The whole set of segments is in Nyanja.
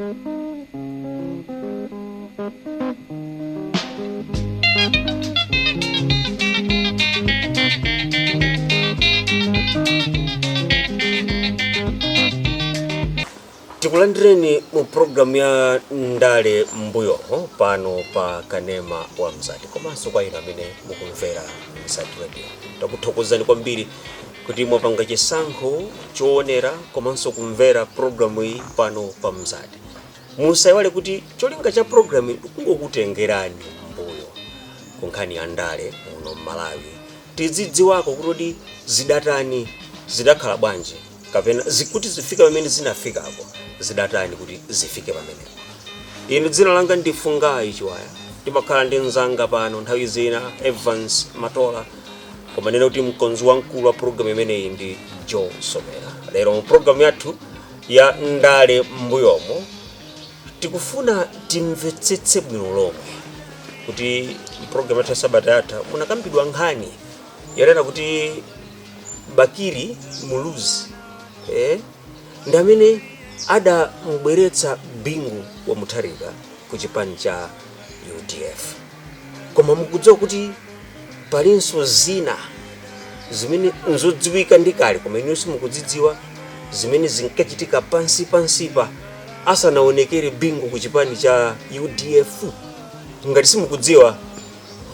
Tikulandireni mu programu ya Ndale Mbuyomo pano pa kanema wa Mzati, komanso kwa inu amene mukumvera Mzati Radio. Takuthokozani kwambiri kuti mwapanga chisankho choonera komanso kumvera programu iyi pano pa Mzati. Musayiwale kuti cholinga cha programu iyi kungokutengerani mbuyo ku nkhani ya ndale muno Mmalawi, tizidziwako kuti zidatani, zidakhala bwanji, kapena zikuti zifika pamene zinafikako, zidatani kuti zifike pamenepo. Ine dzina langa ndi Fungayi Chiwaya. Ndimakhala ndi mzanga pano nthawi zina, Evans Matola, koma nena kuti mkonzi wamkulu wa programu imeneyi ndi Joe Somera. Lero mu programu yathu ya Ndale Mbuyomo tikufuna timvetsetse bwino lomwe kuti programu yathu ya sabata yatha munakambidwa nkhani yonena kuti Bakili Muluzi ndi amene adamubweretsa Bingu wa Mutharika ku chipani cha UDF. Koma mukudziwa kuti palinso zina zimene nzodziwika ndi kale koma inunso simukudzidziwa, zimene zinkachitika pansi pansipa asanaonekere Bingu ku chipani cha UDF? Ngati simukudziwa,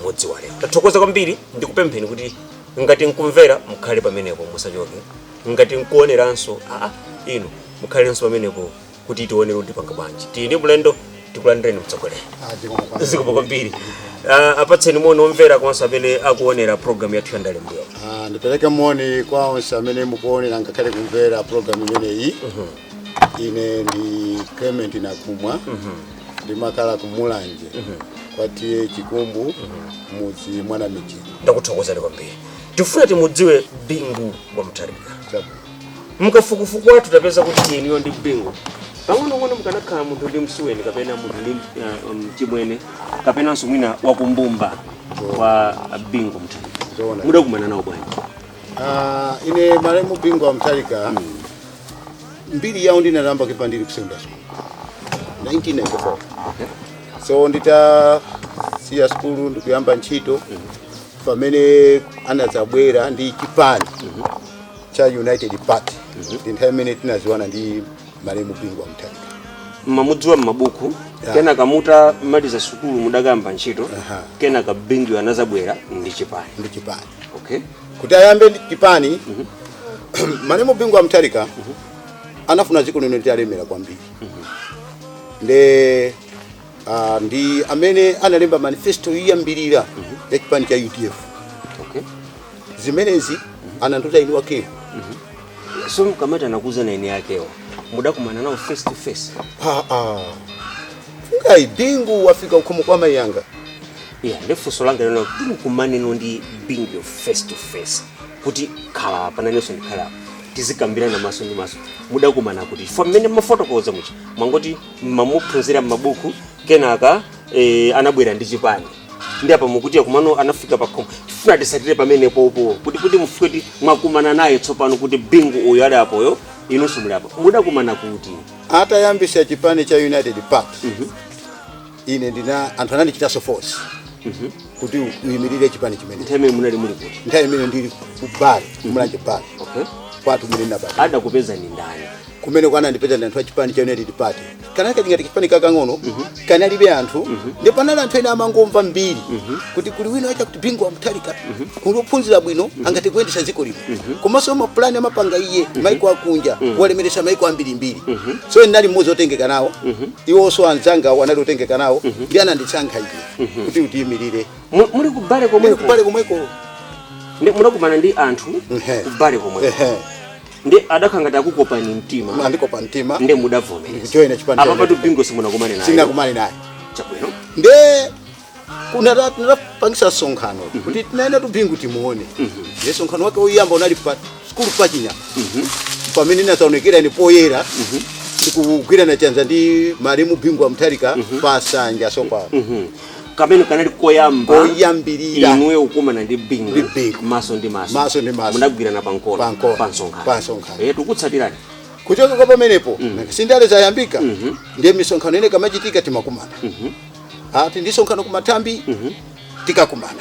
mudziwa lero. Tathokoza kwambiri. Ndikupempheni kuti ngati nkumvera, mukhale pamenepo, musachoke. Ngati nkuoneranso, aa, inu mukhalenso pamenepo kuti tionere kuti panga bwanji. Tili ndi mlendo. Tikulandireni, mtsogoleri. Zikomo kwambiri. Apatseni moni omvera komanso amene akuonera program yathu ya Ndale Mbuyo. Ndipereke moni kwa onse amene mukuonera ngakhale kumvera program imeneyi. Ine ndi Clement Nakumwa, ndimakhala ku Mulanje, kwa T/A Chikumbu, mudzi mwana Michini. Ndakuthokozani kwambiri. Tifuna timudziwe Bingu wa Mutharika. Mkafukufuku wathu tapeza kuti inuyo ndi Bingu pang'onong'ono mukanakhala munthu ndi msuweni, kapena munthu ndi mchimwene, kapenanso mwina wakumbumba kwa Bingu Mutharika. Zoona. Mudakumana nawo bwanji? Ine malemu Bingu wa Mutharika, mbiri yawo ndinayamba kuimva ndili ku secondary school 1994. So nditasiya skulu ndikuyamba ntchito, pamene anadzabwera ndi chipani cha United Party, ndi nthawi imene tinaziwana ndi malemu Bingu wa Mutharika. Mmamudziwa mmabuku? Yeah. Kenaka mutamaliza sukulu mudakamba ntchito? Aha. Kenaka Bingu anazabwera ndi chipani? Ndi chipani. Kuti ayambe ndi chipani, malemu Bingu wa Mutharika anafuna dziko lino litalemera kwambiri. Nde ndi amene analemba manifesto yoyambirira ya chipani cha UDF. Zimenezi anandiuza eni wakeyo. So mkamati anakuuzani eni akewo, mudakumana nawo face to face? Fungayi, Bingu wafika ukhomo kwa mayi yanga. Yeah, ndi funso langa lino kuti mukumaneno ndi Bingu face to face, kuti khala pananenso ndikhala apa, tizikambirana maso ndi maso, mudakumana kuti? Chifukwa mmene mafotokoza mucha mwangoti mmamuphunzira m'mabuku, kenaka anabwera ndi chipani, ndi apa mukuti akumano anafika pa khomo. Tifuna tisatire pamenepopo kuti mufike kuti mwakumana naye tsopano, kuti Bingu uyu ali apoyo, inunso muli apo, mudakumana kuti? Atayambisa chipani cha United Party, ine ndina anthu anandichitanso force kuti uyimirire chipani chimene. Nthawi imene munali muli kuti? Nthawi imene ndili ku Bale, Mulanje Bale, kwathu mene nabata. Adakupeza ni ndani? Kumene kwanandipeza ndi anthu a chipani cha United Party. Kanali ngati chipani kakang'ono, kanalibe anthu, ndipo panali anthu ena amangomva mbiri kuti kuli wina wacha kuti Bingu wa Mutharika, kuli ophunzira bwino, angati kuyendesa dziko lino, komanso mapulani amapanga iye maiko akunja kuwalemeretsa maiko ambirimbiri. So ndinali mmodzi otengeka nawo, iwonso anzanga anali otengeka nawo, ndi anandisankha ine kuti utiyimirire. Muli ku Bale Ndili komweko? Kubale komweko. Ndi mudakumana ndi anthu Ehe. ku Bale komweko? Ehe. Ndi adakhala ngati akukopani mtima? Andikopa mtima. Ndi mudavomereza? Ndikujoyina chipani cha Apa patu United. Bingu simunakumane naye? Sinakumane naye. Chabwino. Nde kunatapangisa msonkhano kuti tinaenda tu Bingu timuone. Ndiye msonkhano wake woyamba unali pa skulu pachinya, pamene inazaonekera ine poyera ndikugwirana chanza ndi malemu Bingu wa Mutharika pa nsanja sopa. Kamene kanali koyamba? Koyambirira. Inuyo kukumana ndi Bingu? Ndi Bingu. Maso ndi maso? Maso ndi maso. Munagwirana pankono? Pankono. Pa msonkhano? Pa msonkhano. Tikutsatirani. Kuchoka kwa pamenepo, sindale zayambika, ndiye misonkhano ine kamachitika timakumana. Ati ndisonkhano kumathambi, tikakumana.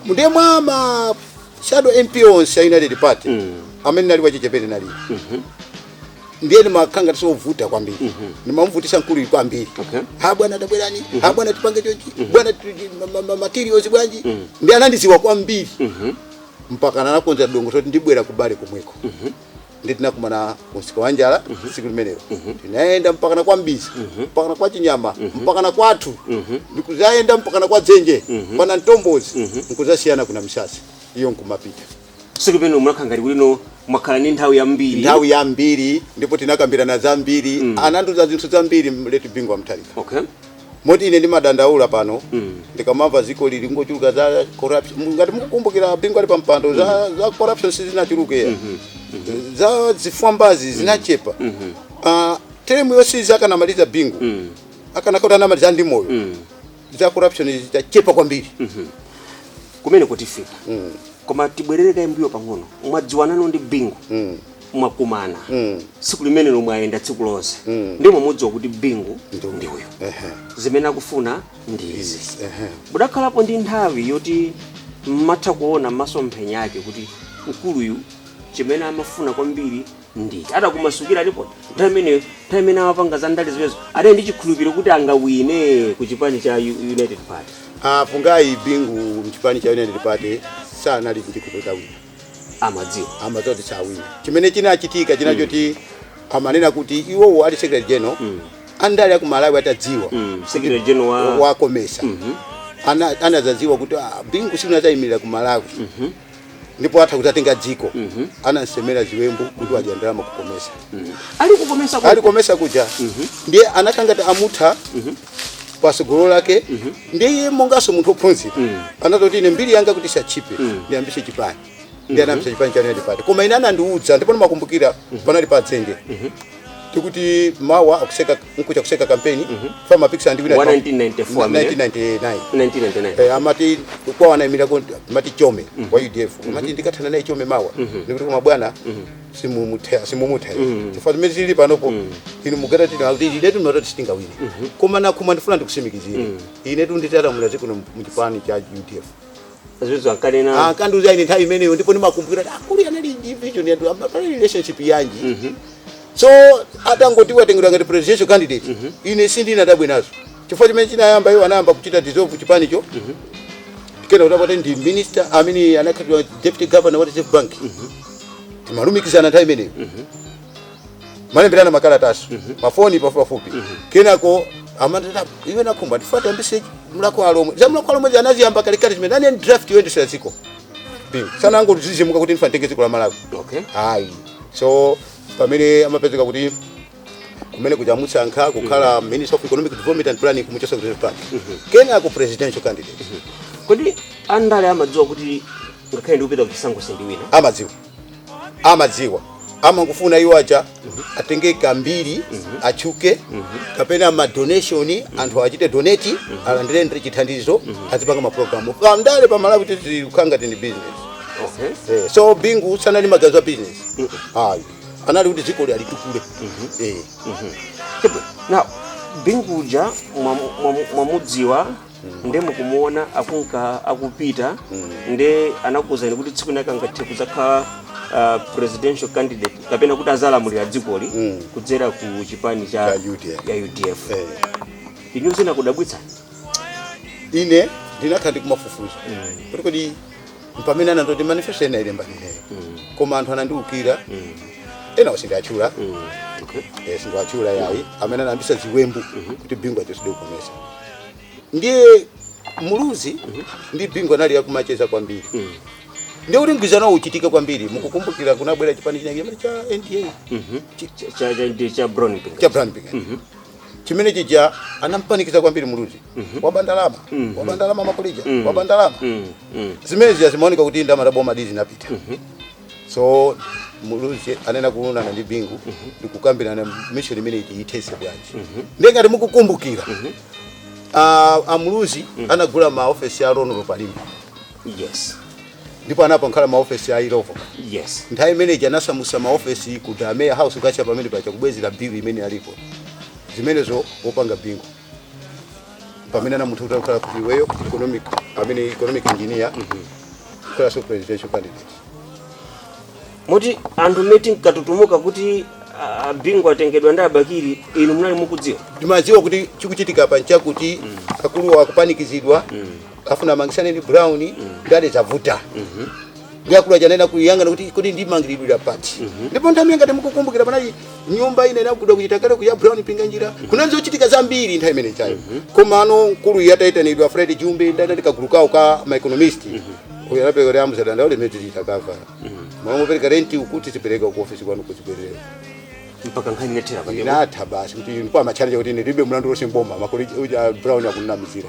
Ndiye mwa ma shadow MP onse a United Party, amene nali wachichepere nali, ndiye ndimakhanga tisovuta kwambiri, ndimamvutisa mkulu kwambiri. "Ha bwana, tabwerani. Ha bwana, tipange chonchi. Bwana, materials bwanji?" Ndiye anandiziwa kwambiri mpaka nanakonza dongo toti ndibwera kubale komweko. Ndi tinakumana kumsika wa njala tsiku limenelo. Tinaenda mpaka na kwa Mbizi, mpaka na kwa Chinyama, mpaka na kwathu, ndikuzayenda mpaka na kwa Dzenje, pana Mtombozi, nkuzasiyana kuna Msasi, iyo nkumapita. Tsiku limene munakhala ngati kulino mwakhala ndi nthawi yambiri. Nthawi yambiri, ndipo tinakambirana zambiri. Anandiuza zinthu zambiri late Bingu wa Mutharika. Moti ine ndimadandaula pano ndikamamva ziko lili ngochuluka za corruption. Ngati mukukumbukira, Bingu ali pampando, za corruption sizinachuluke, za zifwambazi zinachepa. Teremu yonse akanamaliza Bingu, akanakoti anamaliza ndi moyo, za corruption zitachepa kwambiri. Kumene kutifika, koma tibwerere kaye mbuyo pang'ono. Mwadziwanano ndi Bingu, mwakumana tsiku limenelo, mwayenda tsiku lonse, ndimo mudziwa kuti Bingu Ndi ndi uyo, zimene akufuna ndi izi. Mudakhalapo ndi nthawi yoti mmatha kuona masomphenya ake kuti mkuluyu chimene amafuna kwambiri ndi adakumasukira alipo nthawi imeneyo, nthawi imene amapanga za ndale zimenezo, adali ndi chikhulupiriro kuti angawine ku chipani cha United Party? Apungayi Bingu mchipani cha United Party sanali ndi wina. Amadziwa. Amadziwa kuti sawina. Chimene chinachitika chinachoti amanena kuti iwowo ali secretary general, andale aku Malawi atadziwa Secretary general wa wa COMESA, anazadziwa kuti Bingu sinazayimirira ku Malawi ndipo atha kudzatenga dziko, anansemera ziwembu kuti wadya ndalama ku COMESA. Ali ku COMESA. Ali COMESA kuja. Ndiye anakangati amutha pasogolo lake. Ndiye iye monganso munthu wophunzira anatoti, "Ine mbiri yanga kuti isachipe, ndiyambise chipani." Ndiye anayambisa chipani cha United Party. Koma ine anandiudza, ndipo ndimakumbukira panali pa dzenje, tikuti mawa akuseka nkucha kuseka kampeni fa mapikisa ndi Wa 1994 amene? 1999. 1999. Amati kwa wanayimirako amati Chome wa UDF, amati ndikathana naye Chome mawa, ndikuti, "Koma bwana, simumutha, simumutha, chifukwa zimene zili panopo inu mugata tini akuti inetu ndinatoti sitingawine, koma nakhuma ndifuna ndikusimikizire, inetu nditalamula dziko muchipani cha UDF." Zimenezo ankanena? Akandiuza ine nthawi imeneyo, ndipo ndimakumbukira kuti akulu anali ndi vision yathu, pali relationship yanji. So atangoti watengedwa ngati presidential candidate, ine sindinadabwe nazo, chifukwa chimene chinayamba, iwo anayamba kuchita dissolve chipanicho, kena kuti apate ndi minister amene anakhalidwa deputy governor wa Reserve Bank. Timalumikizana nthawi imeneyo, malemberana makalatasi, mafoni pafupipafupi. Kenako amatata, "Iwe Nakhumba, ndifuna ambise Mulhako Alomwe." Za Mulhako Alomwe anaziyamba kalekale, chimene ane draft yoyendesera dziko. Bingu sanangozizimuka kuti ndifuna nditenge dziko la Malawi. Ayi. So pamene amapezeka kuti kumene kuja mutsankha kukhala minister of economic development and planning, kumuchosa ku Reserve Bank, kenako presidential candidate. Kodi andale amadziwa kuti ngakhale ndikupita kuchisankho sindiwina? Amadziwa, amadziwa. Amangofuna iwo aja atenge kambiri, achuke, kapena ma donation, anthu achite donate, alandire ndi chithandizo, azipanga mapulogalamu pandale pa Malawi. Tizikukhala ngati ndi business. So Bingu sanali magazi wa business, ayi. Anali kuti dziko alitukule. Chibwe now Binguja mwamudziwa, nde mukumuona akunka akupita, nde anakuwuzani kuti tsiku linake angathe kudzakhala presidential candidate kapena kuti azalamulira dzikoli kudzera ku chipani cha Cha UDF. Ya UDF. Inu zinakudabwitsa? Ine ndinakhala ndikumafufuza kuti kodi pamene anandoti manifesto ena ilemba ineyo, koma anthu anandiukira ena usindiatchula. Sindiwatchula yayi, amene anayambisa ziwembu kuti Bingu achosede ku COMESA. Ndiye Muluzi ndi Bingu anali akumacheza kwambiri, ndiye kuti mgwirizano uchitika kwambiri. Mukukumbukira kunabwera chipani chinake chimene cha NDA. Cha Brown Mpinga. Cha Brown Mpinga. Chimene chija anampanikiza kwambiri Muluzi, wabandalama, wabandalama makulija, wabandalama. Zimene zija zimaoneka kuti ndalama boma di zinapita. So Muluzi anena kuonana ndi Bingu ndikukambirana mission imene iti ithese bwanji. Ndiye ngati mukukumbukira, a Muluzi anagula ma office a Ronald Palimba. Yes. Ndipo anapo nkhala maofesi a Illovo. Nthawi imeneyi anasamusa maofesi ku Damea House kacha pamene pacha kubwezera bill imene alipo zimenezo wopanga Bingu pamene anamunthu kuti akukhala kuti iweyo economic, amene economic engineer, kukhalanso presidential candidate. Moti anthu mmene tinkatutumuka kuti Bingu atengedwa ndi Abakiri, inu munali mukudziwa? Timadziwa kuti chikuchitika pa nchakuti akuluwa akupanikizidwa, afuna amangisane ndi Brown, ndale zavuta. Ndi akulu ajanena kuyang'ana kuti ndimangiridwira pati. Ndipo nthawi ngati mukukumbukira, panali nyumba ine inagudwa kuchita kale kuya Brown Mpinganjira, kunali zochitika zambiri nthawi imene chayo. Koma ano mkulu iye atayitanidwa, Fred Jumbe, ndani kagulu kawo ka ma economist, uyo anapereka kuti amuzadanda limene tichitakava mwa mupereka renti ukuti tipereka ku office kwanu kuzibwerera. Mpaka nkhani inathera pake. Inatha basi, kuti ndipo amachallenge kuti ndilibe mlandu wonse mboma makoli uja Brown akunamizira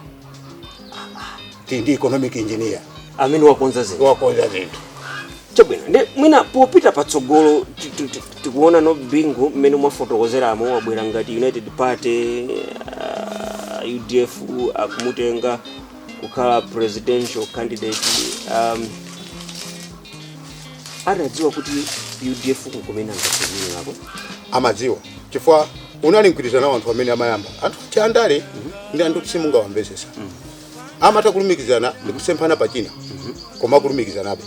ti ndi economic engineer amene wakonza zinthu. Wakonza zinthu. Chabwino, ndi mwina popita patsogolo tikuona no Bingu mmene mwafotokozeramo wabwera ngati United Party, UDF, akumutenga kukhala presidential candidate. Adadziwa kuti UDF kukumene angatsogolerapo? Amadziwa, chifukwa unali mgwirizano wa anthu amene amayamba. Anthu ati andale ndi anthu kuti simungawamvesesa, amatha kulumikizana ndi kusemphana pachina, koma kulumikizanabe.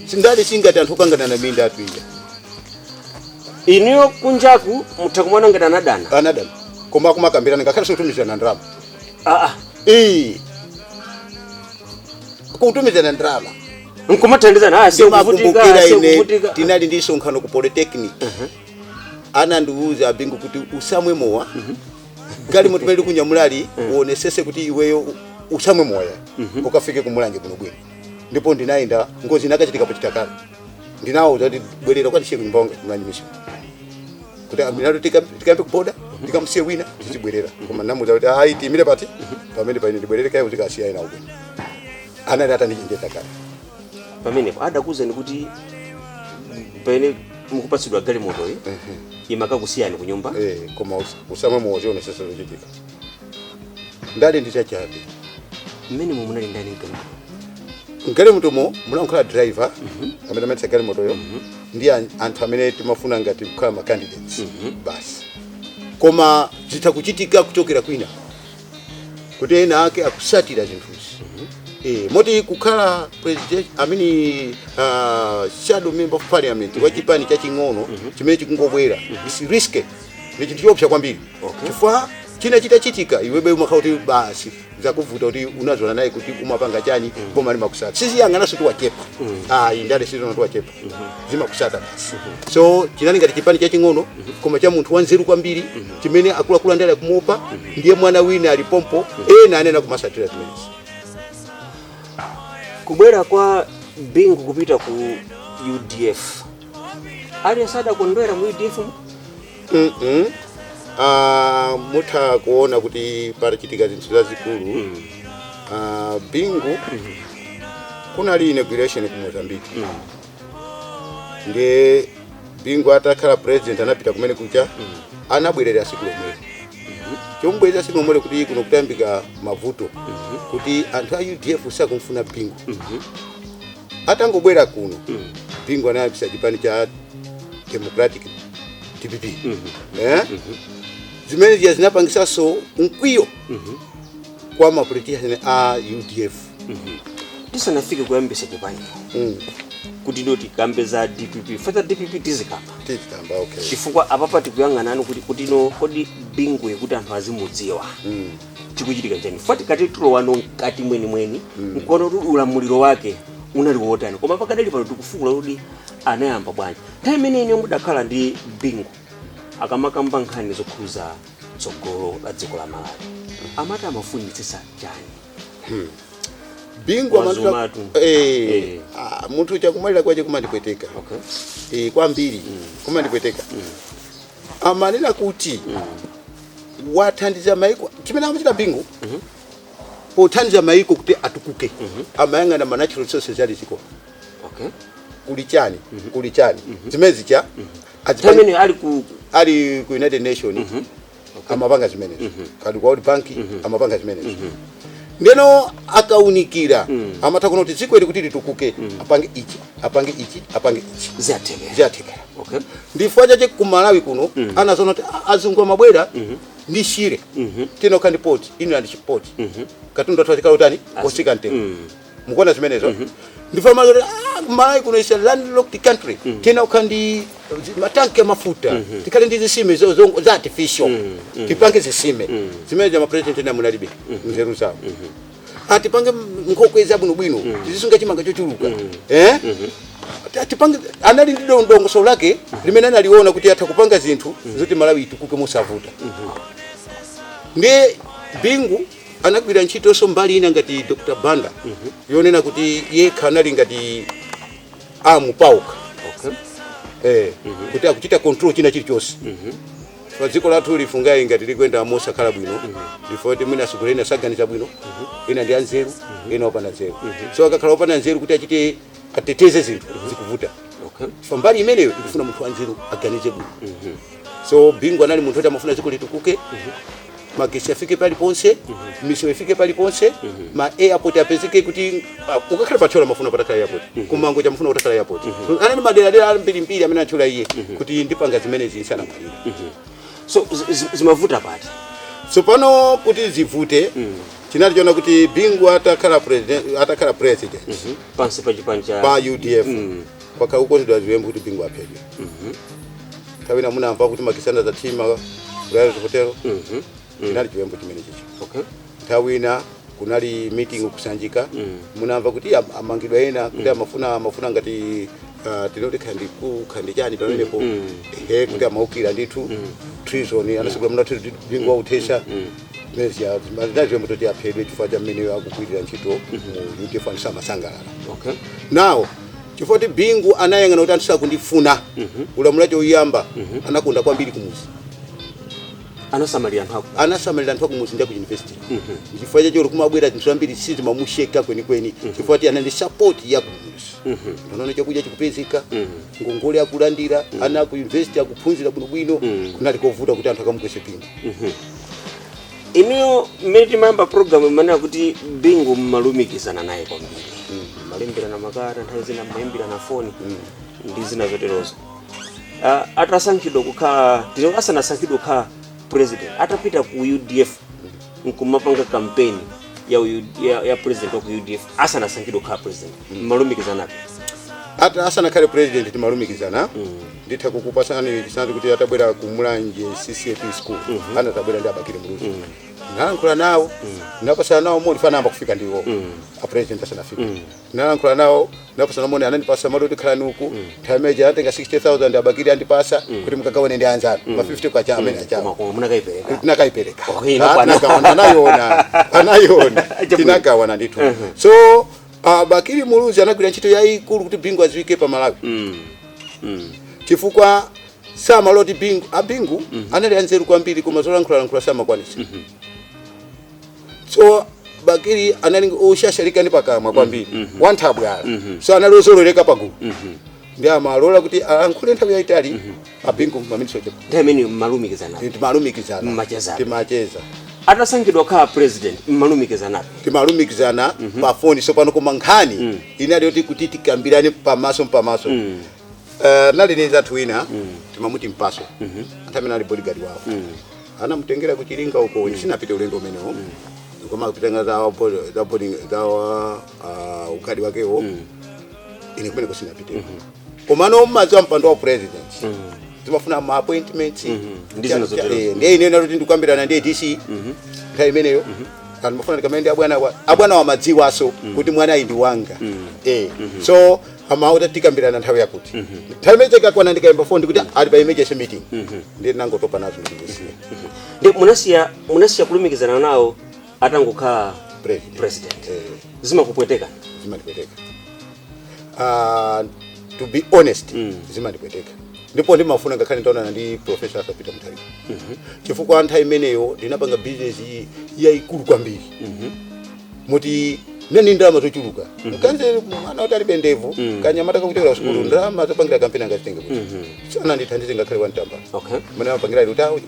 Sindale singati anthu okangana na minda atu ija. Inuyo kunjaku mutha kumona ngati anadana. Anadana, koma akumakambirana, ngakhale sikutumizana ndalama. Kutumizana ndalama. Nkumathandizana, sikuvutika. Ndimakumbukira ine Sikuvutika. tinali ndi msonkhano ku Polytechnic, anandiuza Abingu kuti usamwe mowa, galimoto limene likunyamulali uonesese kuti iweyo usamwe mowa, ukafike kumulanje bwinobwino. Ndipo ndinayenda, ngozi inakachitika pachitakale, ndinawuza kuti bwerera ukatisiye kunyumba wanga kumulanje Mission, kuti aminatu tikambe kuboda, tikamusiye wina tizibwerera. Koma namuza kuti ayi, tiyimire pati pamene paine ndibwerere kaye kuti kasiya ina ubwino. Anali atanichenjeza kale. Pamenepo adakuwuzani kuti pamene mukupatsidwa galimotoyi imakakusiyani ku nyumba? Koma usamwe mowa, zionesesa zochitika, ndali ndi chachabe. Mmene munali ndani mgalimoto? Mgalimotomo munakhala driver amene amayendetsa galimotoyo ndi anthu amene timafuna ngati kukhala ma candidates basi. Koma zitha kuchitika kuchokera kwina kuti ena ake akusatira zinthuzi. Moti kukhala president amene shadow member of parliament wa chipani chaching'ono chimene chikungobwera is risky, ndi chinthu choopsa kwambiri. Chifukwa china chitachitika, iwebe umakhala kuti basi zakuvuta, kuti unazola naye kuti umapanga chani, boma limakusata, siziyang'ananso tiwachepa. Ayi, ndale sizona tiwachepa, zimakusata basi. So chinali ngati chipani chaching'ono koma cha munthu wanzeru kwambiri chimene akuluakulu andale akumuopa, ndiye mwana wina alipompo, ena anena kumasatira zimenezi. Kubwera kwa Bingu kupita ku UDF, aliyense adakondwera mu UDF mu? Mutha kuona kuti patachitika zinthu zazikulu. Bingu kunali inauguration ku Mozambique, ndiye Bingu atakhala president anapita kumene kucha, anabwerera siku lomwelo. Chomubwerera siku lomwelo kuti kuno kutayambika mavuto, kuti anthu a UDF sakumfuna Bingu. Atangobwera kuno, Bingu anayambisa chipani cha Democratic, DPP. Zimene zija zinapangisanso mkwiyo kwa ma politician a UDF. Tisanafike kuyambisa chipanicho, kuti ndo tikambe za DPP, fata DPP tizikamba. Tizikamba, okay. Chifukwa apapa tikuyang'anani kuti no kodi Bingu kuti anthu azimudziwa, chikuchitika chani? Fati kati tulowano mkati mwenimweni nkuona kuti ulamuliro wake unali wotani. Koma pakadali pano tikufukula kuti anayamba bwanji. Nthawi imene ine mudakhala ndi Bingu, akamakamba nkhani zokhuza tsogolo la dziko la Malawi, amati amafunitsitsa chani? Bingu Wazumatu. Munthu chakumalira kwache kumandipweteka. Kwambiri kumandipweteka. Amanena kuti wathandiza maiko, chimene amachita Bingu pothandiza maiko kuti atukuke, amayang'ana ma natural resources ali ziko. Kuli chani, kuli chani, zimene zicha Nthawi imene ali ku ali ku United Nation amapanga zimenezo, kali ku World Bank amapanga zimenezo. Ndeno akaunikira amatha kuona kuti dziko ili kuti litukuke, apange ichi, apange ichi, apange ichi, Ziyathekera. Ziyathekera. Ndifukwa chache ku Malawi kuno anazoona kuti azungu amabwera ndi shire, tinokha ndi port, inland port, katundu athu achikhala utani, osika mtengo. Mukuona zimenezo? Ndifukwa mazoti Malawi kuno is a landlocked country, tinokha ndi matanki amafuta, tikhale ndi zisime za artificial, tipange zisime zimene za mapresident ena munalibe nzeru zawo, atipange nkhokwe zabwinobwino, tizisunga chimanga chochuluka, eh? Tipange. Anali ndi dongosolo lake limene analiona kuti atha kupanga zinthu zoti Malawi itukuke mosavuta. Ndiye Bingu anagwira ntchitonso mbali ina ngati Dr Banda, yonena kuti yekha anali ngati amupauka, kuti akuchita control china chilichonse pa dziko lathu. Lifungayi ngati likwenda mosakhala bwino, ndifo kuti mwina asukulu ena saganiza bwino, ena ndi anzeru, ena opanda nzeru. So akakhala opanda nzeru, kuti achite ateteze zinthu zikuvuta. Fa mbali imeneyo ikufuna munthu wanzeru, aganize bwino. So Bingu anali munthu oti amafuna dziko litukuke, magesi afike paliponse, misewu ifike paliponse, ma airport apezeke, kuti ukakhala pathyola mafuna patakhala airport, kumango chamafuna kutakhala airport. Anali maderadera ambirimbiri amene atchula iye kuti ndipanga zimenezi nsanamwalire. So zimavuta pati? Tsopano kuti zivute, chinali chona kuti Bingu atakhala president Pansi pa chipani cha pa UDF, kwakhala kukonzedwa ziwembu kuti Bingu aphedwe. Nthawi ina munamva kuti makisana zathima Royal Hotel, chinali chiwembu chimene chicho. Nthawi ina kunali meeting kusanjika, munamva kuti amangidwa ena kuti amafuna ngati tinoti khandi ku khandi chani pamenepo, ehe, kuti amaukira ndithu, treason, anasigula muna Bingu wautesa ziwembu toti aphedwe chifukwa cha mmene akugwirira ntchito mu UDF, anthu samasangalala. Nawo chifukwa kuti Bingu anayang'ana kuti anthu sakundifuna, ulamuliro choyamba anakonda kwambiri kumuzi. Anasamalira anthu ako. Anasamalira anthu akumuzi ndi aku university. Chifukwa chacho kumabwera zinthu zambiri sizimamusheka kwenikweni, chifukwa kuti anali support ya kumuzi. Unaona chakudya chikupezeka, ngongole akulandira, ana aku university akuphunzira bwinobwino. Kunali kovuta kuti anthu akamugwese Bingu. Inuyo mmene timayamba program imanena kuti Bingu mmalumikizana naye kwambiri, mmalembirana makalata, nthawi zina mmayimbirana foni ndi zina zoterozo. Atasankhidwa kukhala, tino asanasankhidwe kukhala president, atapita ku UDF nkumapanga campaign ya president wa ku UDF, asanasankhidwe kukhala president, mmalumikizanabe? Ata asanakhale president timalumikizana. Nditha kukupasani chisanzo kuti atabwera ku Mulanje CCAP school, anatabwera ndi a Bakili Muluzi, nalankhula nawo, napasana nawo moni, fanamba kufika ndiwo a president asanafika. Nalankhula nawo, napasana moni, anandipasa malo kuti khalani uku. Nthawi imeneyi anatenga 60,000 a Bakili, andipasa kuti mukagawane ndi anzanu ma 50 kwacha amene achawo. Koma munakayipereka? Tinakayipereka. Okay, inakwana. Tinagawana, anayona, anayona. Chabwino. Tinagawana ndithu. So Bakili Muluzi anagwira ntchito yayikulu kuti Bingu adziwike pa Malawi, chifukwa samaloti Bingu, abingu anali anzeru kwambiri koma zolankhulalankhula samakwanisa. So Bakili anali oshashalika ndi pakamwa kwambiri, wanthabwala, so anali ozoloweleka pagulu, ndi amalola kuti alankhule nthawi yayitali abingu maminitsi ochepa. Nthawi imene mmalumikizanabe? Timalumikizana. Mmachezana. Timacheza. Atasankhidwa kukhala president, mmalumikizanabe? Timalumikizana pa foni sopano, koma nkhani inali yoti kuti tikambirane pamaso mpamaso. Nali ni zathu wina timamuti Mpaso, anthu amene ali bodyguard wawo anamutengera kuchilinga uko. Sinapite ulendo umenewo, koma kutenga za boarding za ukadi wakewo, ine kumeneko sinapite. Komano mmadziwa mpando wa president timafuna ma appointments. Ndi zina zotero. Ndiye ine naloti ndikukambirana ndi DC nthawi imeneyo, kandi mafuna ndikamene ndi abwana abwana wamadziwaso kuti mwana ayi ndi wanga, so amauta tikambirana nthawi yakuti, nthawi imene ikakwana ndikayimba phone ndikuti ali pa emergency meeting, ndiye nangotopa nazo, ndikusiya. Ndi munasiya kulumikizana nawo atangokhala president? President. Eh. Zimakupweteka? Zimandipweteka, to be honest, zimandipweteka, ndipo ndimafuna ngakhale ndaonana ndi Professor Arthur Peter Mutharika, chifukwa nthawi imeneyo ndinapanga business yayikulu kwambiri, muti Neni ndalama zochuluka kanze mwana kuti alibe ndevu, kanyamata kakuchokera sukulu, ndalama zopangira kampeni angazitenge kuti? Sanandithandize ngakhale wantamba. Mene amapangira kuti awu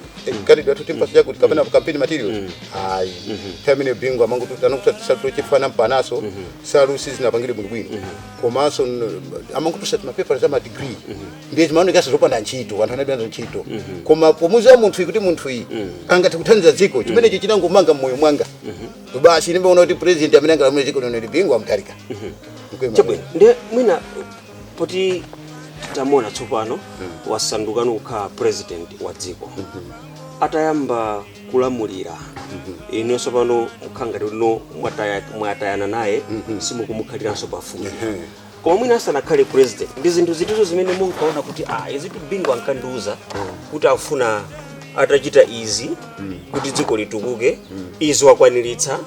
candidate wathu timpasa chakuti kapena campaign materials, ayi. Nthawi imene Bingu amanguti anakuti chifana mpanaso salu sizinapangire bwinobwino, komanso amanguti mapepa za ma degree ndiye zimaonekaso zopanda ntchito, anthu analibe nazo ntchito. Koma pomuziwa munthu kuti munthu iyi angathe kuthandiza dziko, chimenechi chinangomanga mmoyo mwanga basi. Nimbaona kuti president amene angalamule dziko lino ndi Bingu wa Mutharika. Chabwino, ndiye mwina poti tamona tsopano wasandukano kukhala president wa dziko, atayamba kulamulira, inu tsopano mukhala ngati lino mwatayana naye, simukumukhaliranso pafupi. Koma mwina asanakhale president, ndi zinthu zitizo zimene munkaona kuti ah, izitu Bingu ankandiuza kuti afuna atachita izi kuti dziko litukuke, izi wakwaniritsa,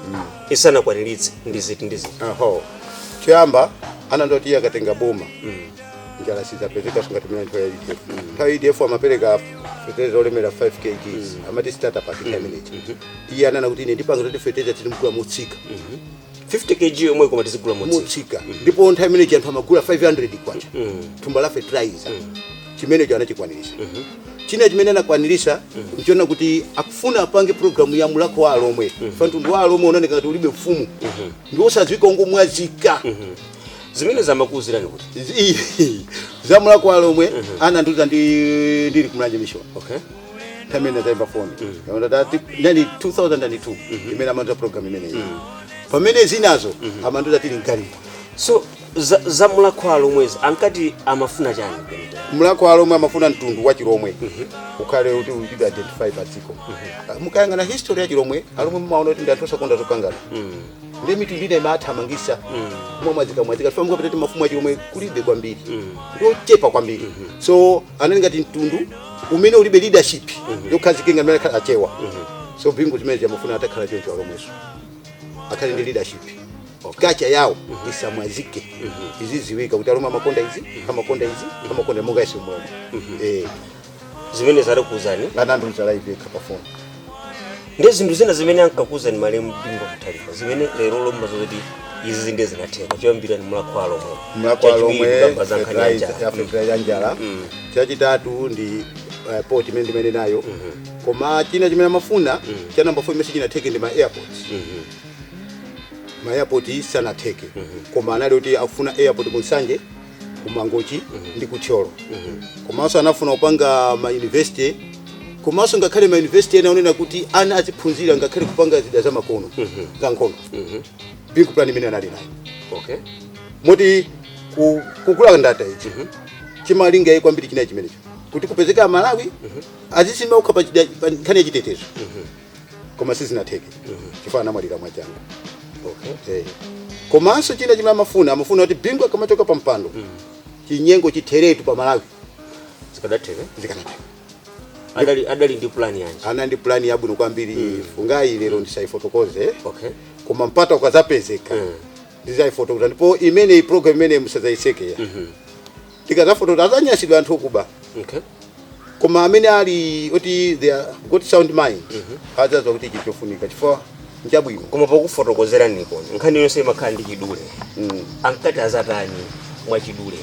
isanakwaniritse ndi ziti ndi ziti? Aho, choyamba anandoti iye akatenga boma njala sizapezeka ngati mene nthawi ya UDF. Nthawi ya UDF amapereka fertilizer olemera 5 kgs, amati starter pack. Nthawi imeneyi iye anana kuti ine ndipanga kuti fertilizer tilimgula motsika. 50 kg yomwe, koma tizigula motsika? Motsika. Ndipo nthawi imeneyi anthu amagula 500 kwacha thumba la fertilizer. Chimenecho anachikwaniritsa. China chimene anakwanirisa nchiona kuti akufuna apange programu ya Mulhako wa Alomwe. Fa mtundu wa Alomwe unaoneka ngati ulibe mfumu, ndi osadziwika, ongomwazika. Zimene zamakuwuzirani kuti? Za Mulhako wa Alomwe anandiuza ndi ndili kumulanje Mission. Nthawi imene ndayimba foni nali 2002 imene amandiuza program imeneyi. Pamene zinazo amandiuza tili mgalimo. So za Mulhako wa Alomwezi ankati amafuna chani kwenikweni? Mulhako wa Alomwe amafuna mtundu wa Chilomwe ukhale kuti uchite identify pa dziko. Mukayang'ana history ya Chilomwe, Alomwe, mumaona kuti ndi anthu osakonda zokangana, ndi mitundu ina imathamangisa mwamwazika mwazika. Tifa mukapita ti mafumu a Chilomwe kulibe kwambiri, ndiochepa kwambiri. So anali ngati mtundu umene ulibe leadership yokhazikika imene akhala Achewa. So Bingu zimene amafuna atakhala choncho, Alomweso akhale ndi leadership, culture yawo isamwazike, iziziwika kuti Alomwe amakonda izi, amakonda izi, amakonda monga isi umwemwe eh. Zimene zadakuwuzani? Anandiuza live yekha pa phone. Ndi zinthu zina zimene ankakuwuzani malemu Bingu Mutharika zimene lero lomba zoti izi ndi zinatheka, choyambira ni Mulhako wa Alomwe? Mulhako wa Lomwe. Chachiwiri kukamba za nkhani ya njala. Fertilizer ya njala. Chachitatu ndi port imene ndimene nayo. Koma china chimene amafuna cha number 4 imene sichinatheke ndi ma airport. Ma airport sanatheke, koma anali kuti akufuna airport ku Nsanje, ku Mangochi ndi ku Thyolo. Komanso anafuna kupanga ma university, komanso ngakhale ma university ena onena kuti ana aziphunzira ngakhale kupanga zida za makono za nkhondo. Bingu plan imene anali nayo moti kukula ndata ichi chimalinga iye kwambiri chinayi chimenecho, kuti kupezeka Amalawi azisima ukha pa nkhani ya chitetezo, koma sizinatheke chifukwa anamwalira mwachangu. Komanso china chimene amafuna kuti Bingu akamachoka pa mpando, chinyengo chitheretu pa Malawi. Zikadatheka? Zikanatheka. Adali ndi plan yanji? Ana ndi plan yabwino kwambiri, fungayi lero ndisaifotokoze. Koma mpata ukazapezeka ndizayifotokoza. Ndipo imene program imene musadzayisekeya, tikazafotokoza azanyasidwa anthu okuba. Koma amene ali oti they are got sound mind adzadziwa kuti ichi chofunika chifukwa nchabwino. Koma pokufotokozeraniko, nkhani yonse imakhala ndi chidule. Ankati azatani mwachidule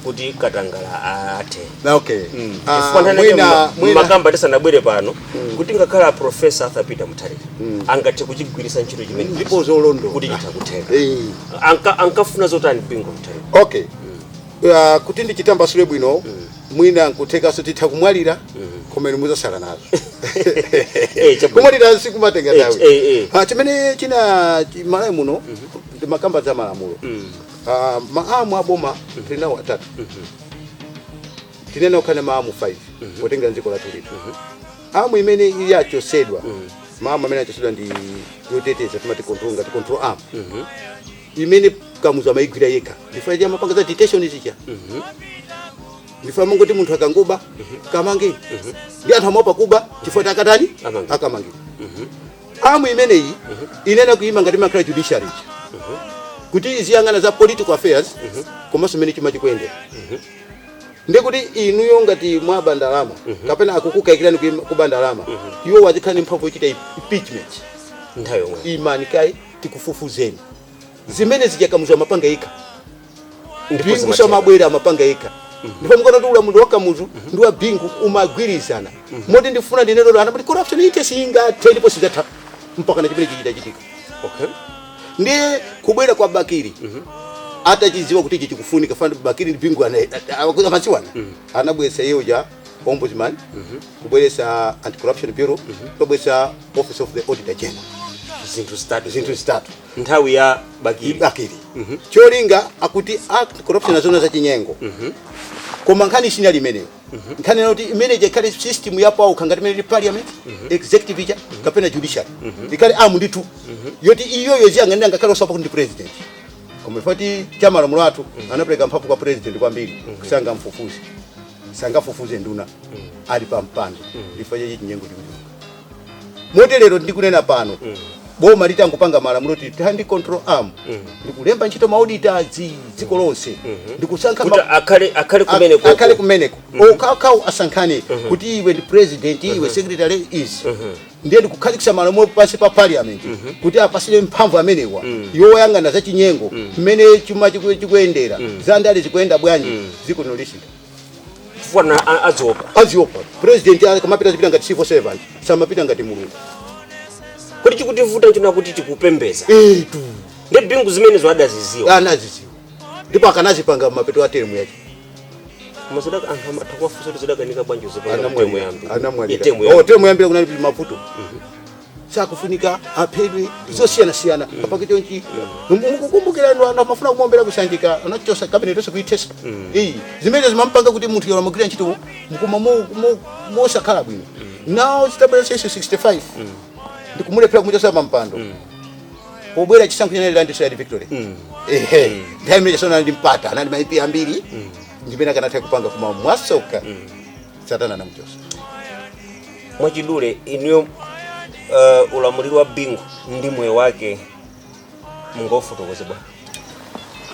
kuti katangala athe? Ah, Chifukwa nthani mwina mwina makamba tisanabwere pano kuti ngakhala Professor Arthur Peter Mutharika angathe kuchigwiritsa ntchito chimene Ndipo zolondola. kuti chitha kutheka. Ankafuna zotani Bingu Mutharika? Okay, kuti ndichitambasule bwino, mwina nkuthekanso titha kumwalira, koma inu muzasala nazo. Chabwino. Kumwalira sikumatenga nthawi. Ah, chimene china Malawi muno makamba za malamulo, ma arm aboma tilinawo atatu. Tinena kukhale ma arm 5 potenga dziko lathu lino. Arm imene ili achosedwa, ma arm amene achosedwa ndi yoteteza, timati control, ngati control arm imene Kamuzu amayigwira yekha. Ndifa cha mapanga za detention zicha, ndifa mangoti munthu akangoba kamange, ndi anthu amaopa kuba chifukwa takatani? Amange. Akamange. Arm imeneyi inena kuyima ngati makhala judiciary kuti iziyang'ana za political affairs komanso imene chuma chikuyendera. Ndikuti inuyo ngati mwaba ndalama kapena akukukayikirani kuba ndalama, iwo wazikhala ndi mphamvu yochita impeachment. Nthawi yomwe imani kai tikufufuzeni. Zimene zija Kamuzu amapanga yekha. Ndipo Bingu zimatheka. samabwera, amapanga yekha. Ndipo mukaona kuti ulamuliro wa Kamuzu ndi wa Bingu umagwirizana, moti ndifuna ndinenero ana kuti corruption ite singathe ndipo sidzatha mpaka na chimene chichitachitika. Ndiye kubwera kwa Bakili, atachidziwa kuti ichi chikufunika, fana Bakili ndi Bingu amadziwana, anabweretsa iye uja ombudsman, kubweretsa Anti-Corruption Bureau, kubweretsa Office of the Auditor General. Zinthu zitatu. Zinthu zitatu. Nthawi ya Bakili. Bakili, cholinga akuti anti-corruption azona zachinyengo. Koma nkhani sinali imeneyo. Nkhani inoti imene ikhale system yapawo ngati imene ili parliament, executive ija kapena judiciary, ikhale amu ndithu yoti iyoyo ziyang'anira ngakhale osapa kuti ndi president. Koma ifati cha malamulo athu anapereka mphamvu kwa president kwambiri, sangamfufuze, sangafufuze nduna ali pa mpando. Chifukwa chachi chinyengo chikuchuluka. Motelero ndikunena pano, boma litangopanga malamulo kuti tihandi control arm, ndikulemba ntchito ma auditors dziko lonse, ndikusankha kuti akhale kumeneko. Akhale kumeneko, okhaokhawo asankhane kuti iwe ndi president, iwe secretary is. Ndiye ndikukhazikitsa malamulo pansi pa parliament kuti apasire mphamvu amenewa yoyang'ana za chinyengo, mmene chuma chikuyendera, za ndale zikuyenda bwanji, dziko lino lisintha. Chifukwa na aziopa. Aziopa president akamapita, zipita ngati civil servant, samapita ngati Mulungu. Kuti chikutivuta nchona kuti tikupembeza. Etu. Ndi Bingu zimenezo adaziziwa. Anaziziwa ndipo akanazipanga mapeto a term yake. Koma zidaka anthu amatha kuwafunsa kuti zidakanika bwanji uzipanga term yambi? Anamwalira. Term Oh, yambi. term yambira kunali mavuto, sakufunika aphedwe, zosiyanasiyana apake chonchi. Mukukumbukira inu, anthu amafuna kumuombera kusanjika, anachosa cabinet yonse kuithesa. Iyi zimene zimampanga kuti munthu yolo amagwira ntchito koma mosakhala bwino. Now zitabwera 65, ndikumulephera kumuchosa pampando, pobwera chisankho chinali landslide victory. Ehe, nthawi imene chasona ndi mpata, anali ma MP ambiri, ndimene akanatha kupanga, koma mwasoka Satana anamuchosa. Mwachidule inuyo, ulamuliro wa Bingu ndi moyo wake mungofotokoze bwa.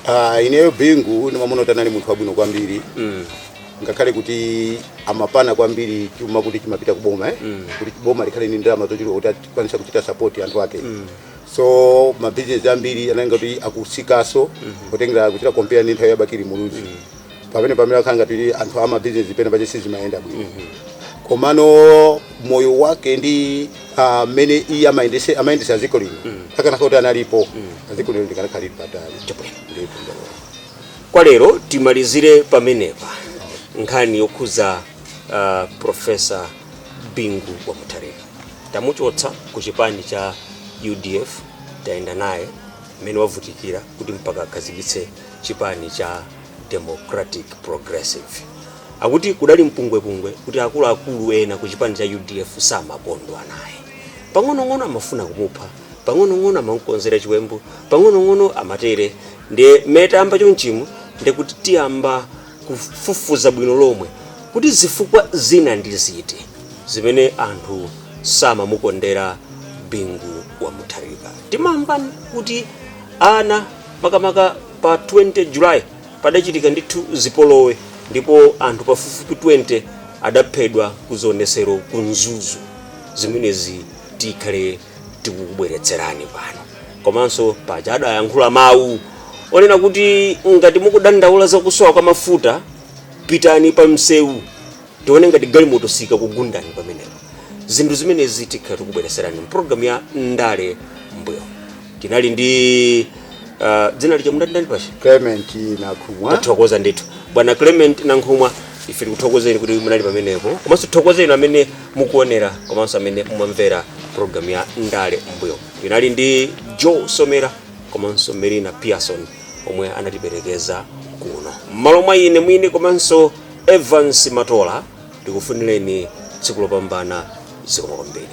Ah, ineyo Bingu ndimamuna kuti anali munthu wabwino kwambiri, ngakhale kuti amapana kwambiri chuma kuti chimapita kuboma, eh? Kuti boma likhale ndi ndalama zochuluka kuti akwanisa kuchita support anthu ake. So mabizinesi ambiri analinga kuti akusikaso, kutengera kuchita compare ndi nthawi ya Bakili Muluzi, pamene akhala ngati anthu amabizinesi pena pache sizimayenda bwino. Komano moyo wake ndi mmene iye amayendesa dziko lino, akanakhala kuti analipo, dziko lino likanakhala lili patali. Chabwino. Ndithu. Kwa lero timalizire pamenepa nkhani yokhuza Professor Bingu wa Mutharika. Tamuchotsa ku chipani cha UDF, tayenda naye mmene wavutikira kuti mpaka akhazikitse chipani cha Democratic Progressive. Akuti kudali mpungwepungwe kuti akuluakulu ena ku chipani cha UDF samakondwa naye, pang'onong'ono amafuna kumupha, pang'onong'ono amamukonzera chiwembu, pang'onong'ono amatere. Ndiye mmene tayamba chonchimu, ndikuti tiyamba kufufuza bwino lomwe kuti zifukwa zina ndi ziti zimene anthu samamukondera Bingu wa Mutharika. Timamva kuti ana, makamaka pa 20 July, padachitika ndithu zipolowe ndipo anthu pafupifupi 20 adaphedwa kuzionesero ku Mzuzu. Zimenezi tikhale tikukubweretserani pano. Komanso paja adayankhula mawu onena kuti ngati mukudandaula zakusowa kwa mafuta, pitani pa msewu tione ngati galimoto sika kugundani pamenepo. Zinthu zimenezi tikhala tikubweretserani mpulogalamu ya Ndale Mbuyo. Tinali ndi dzina lija mundandani pacha? Clement Nankhumwa. Tathokoza ndithu, bwana Clement Nankhumwa. Ife tikuthokozeni kuti munali pamenepo, komanso tithokozeni amene mukuonera komanso amene mumamvera programu ya Ndale Mbuyo. Tinali ndi Joe Somera komanso Melina Pearson omwe anatiperekeza kuno. M'malo mwa ine mwini komanso Evans Matola, ndikufunireni tsiku lopambana. Zikomo kwambiri.